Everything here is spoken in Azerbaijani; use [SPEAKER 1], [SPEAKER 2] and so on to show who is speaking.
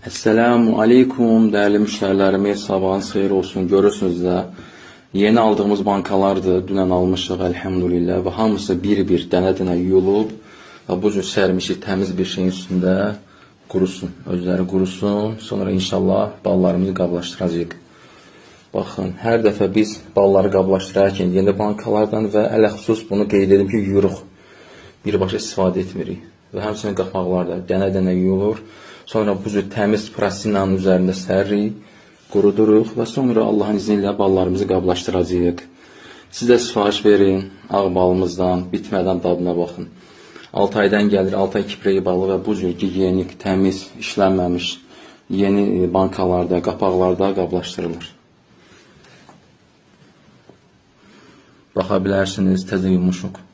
[SPEAKER 1] Esselamu aleykum dəyərli müştərilərimiz, sabahınız xeyir olsun. Görürsünüz də yeni aldığımız bankalardır. Dünən almışıq elhamdülillah və hamısı bir-bir dənə-dənə yuyulub və bu cür sərmişik təmiz bir şeyin üstündə qurusun. Özləri qurusun. Sonra inşallah ballarımızı qablaşdıracağıq. Baxın, hər dəfə biz balları qablaşdırarkən yeni bankalardan və ələxüsus bunu qeyd edim ki, yuyuruq. Birbaşa istifadə etmirik. Və həmçinin qapaqlar da dənə-dənə yuyulur. Sonra bu cür təmiz prasinanın üzərində səririk, quruduruq və sonra Allahın izni ilə ballarımızı qablaşdıracağıq. Siz də sifariş verin ağ balımızdan, bitmədən dadına baxın. Altaydan gəlir, Altay kipreyi balı və bu cür gigiyenik, təmiz, işlənməmiş yeni bankalarda, qapaqlarda qablaşdırılır. Baxa bilərsiniz, təzə yumuşuq.